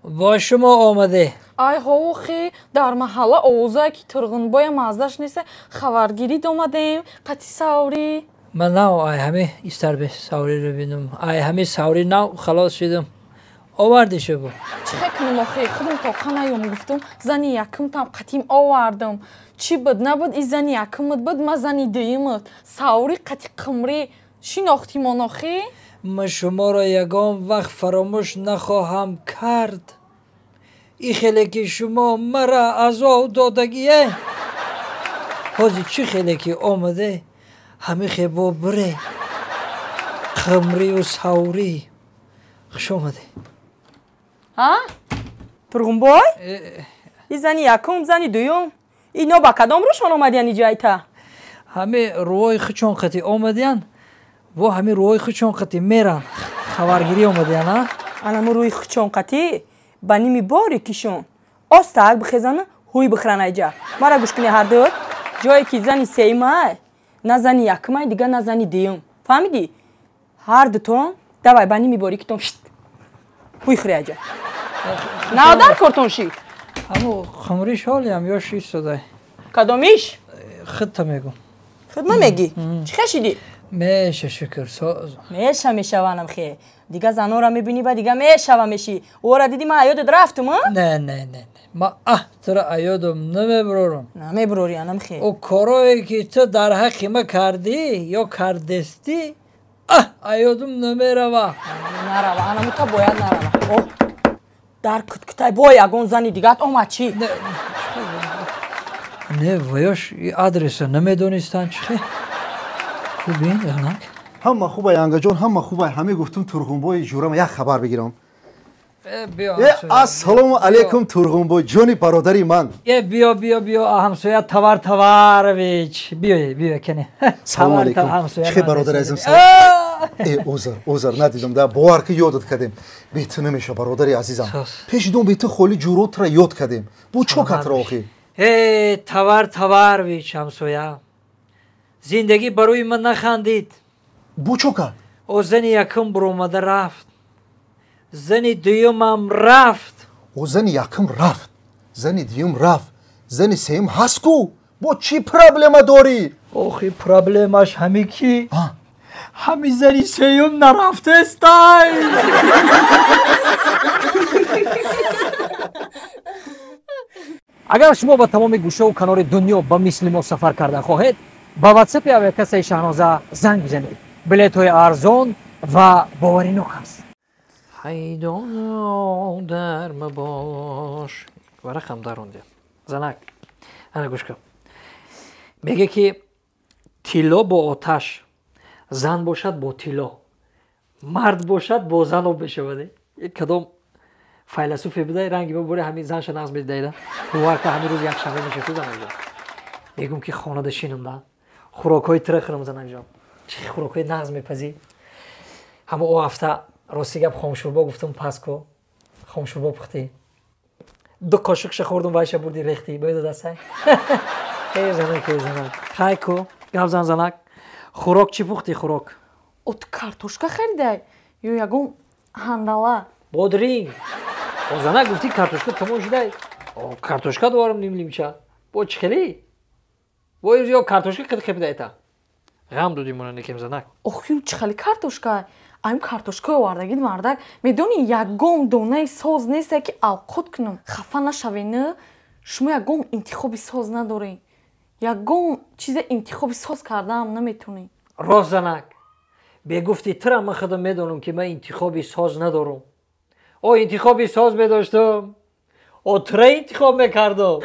Бо шумо омаде. Ай ҳовухи дар маҳалла овозае ки Турғунбоя маздаш неста хабаргирид омадем қати саврӣ. Ман нав ай ҳами истарбе савриро бинам. Ай ҳами саври нав халос шидам. Оварди шубо. Чӣ хел кунам охи? Худам тоқа наём гуфтум, зани якумтам қатим овардам. Чӣ буд набуд и зани якумат буд, ма зани дуюмат. Саври қати қимрӣ шинохтимон охи? Ман шуморо ягон вақт фаромӯш нахоҳам кард. И хеле ки шумо мара азоб додагие, ҳозир чӣ хеле ки омаде, ҳами хебо бире. Қимрию саврӣ. Хуш омаде. Ҳа? Турғунбой? И зани якум, зани дуюм. Ино ба кадом рӯшон омадиян иҷайта? Ҳами рӯҳои хучон қати омадиян, бо ҳами рӯҳои хучон қати меран. Хабаргирӣ омадиян, а? Анамо рӯи хучон қати ба ними бори кишон. Остаак бихезана, ҳуй бихӯран айҷа. Мара гӯш кунӣ ҳардуд. Ҷое ки зани сеюмай, на зани якумай, дига на зани дуюм. Фаҳмидӣ? Ҳар дутон давай ба ними бори китон шит. Ҳуй хӯри айҷа. Наодар кортон шид. Ҳамо хумриш ҳолиам ё шистодай. Кадомиш? Худта мегум. Худ ма мегӣ? Чӣ хешидӣ? Меша шукр соз. Меша мешаванам хе. Дига занора мебинӣ ба дига мешава мешӣ. Ора дидӣ ма аёдат рафтум, а? Не, не, не. Ма тура аёдам намеброрам. Намеброрӣ анам хе. О корое ки ту дар ҳаққи ма кардӣ ё кардестӣ, аёдам намерава. Нарава, анаму та бояд нарава. О, дар куткутай бо ягон зани дигат омад чӣ? Не, ваёш адреса намедонистанд чӣ хе? Хубин, занак? Ҳама хубай, ангаҷон, ҳама хубай. Ҳаме гуфтум Турғунбой ҷурам як хабар бигирам. Ассалому алайкум Турғунбой, ҷони бародари ман. Биё, биё, биё, ҳамсоя Тавар Таварович. Биё, биё, кене. Салому алайкум. Чӣ бародари азизам? Узр, узр, надидам да, бовар ки ёдат кардем. Бе ту намеша бародари азизам. Пеши дом бе ту холи ҷуротра ёд кардем. Бо чо катра охи? Тавар Таварович, ҳамсоя. Зиндагӣ барои ман нахандид. Бо чо кард? О зани якум буромада рафт. Зани дуюмам рафт. О зани якум рафт, зани дуюм рафт, зани сеюм ҳаст ку? Бо чӣ проблема дорӣ? Охи проблемаш ҳами ки ҳами зани сеюм нарафтестай. Агар шумо ба тамоми гӯшаву канори дунё ба мисли мо сафар карда хоҳед, ба ватсапи авиакассаи Шаҳноза занг бизанед. Билетҳои арзон ва боваринок аст. Ҳайдон дар мабош. Варақам даронде. Занак, ана гӯш кун. Меге ки тилло бо оташ, зан бошад бо тилло, мард бошад бо зан об мешавад. Кадом файласуфе буда, ранги мо буре ҳамин занша нағз медидаида. Бовар ка ҳамин рӯз якшанбе меша ку занакҷон. Мегум ки хонада шинам да. Хӯрокҳои тира хӯрам занакҷон. Чӣ хӯрокҳои нағз мепазӣ? Ҳама о ҳафта рости гап хомшӯрбо гуфтум пас ку. Хомшӯрбо пухтӣ. Ду қошиқша хӯрдум вайша бурди рехтӣ. Бояд дастай. Эй занак, эй занак. Хай ку, гап зан занак. Хӯрок чӣ пухтӣ хӯрок? О ту картошка харидай ё ягон ҳандала? Бодринг. О занак гуфтӣ картошка тамом шудай. О картошка дорам нимлимча. Бо чӣ хелӣ? Бо ё картошка қид хепидаита. Ғам додӣ мона некем занак. Охи чӣ хели картошка? Аю картошка овардагид мардак. Медонӣ ягон донаи соз несте ки авқот кунам. Хафа нашавед, шумо ягон интихоби соз надоред. Ягон чизе интихоби соз кардаам наметонед. Рост занак. Бегуфти тира ман худам медонам ки ман интихоби соз надорам. О интихоби соз медоштам. О тира интихоб мекардам.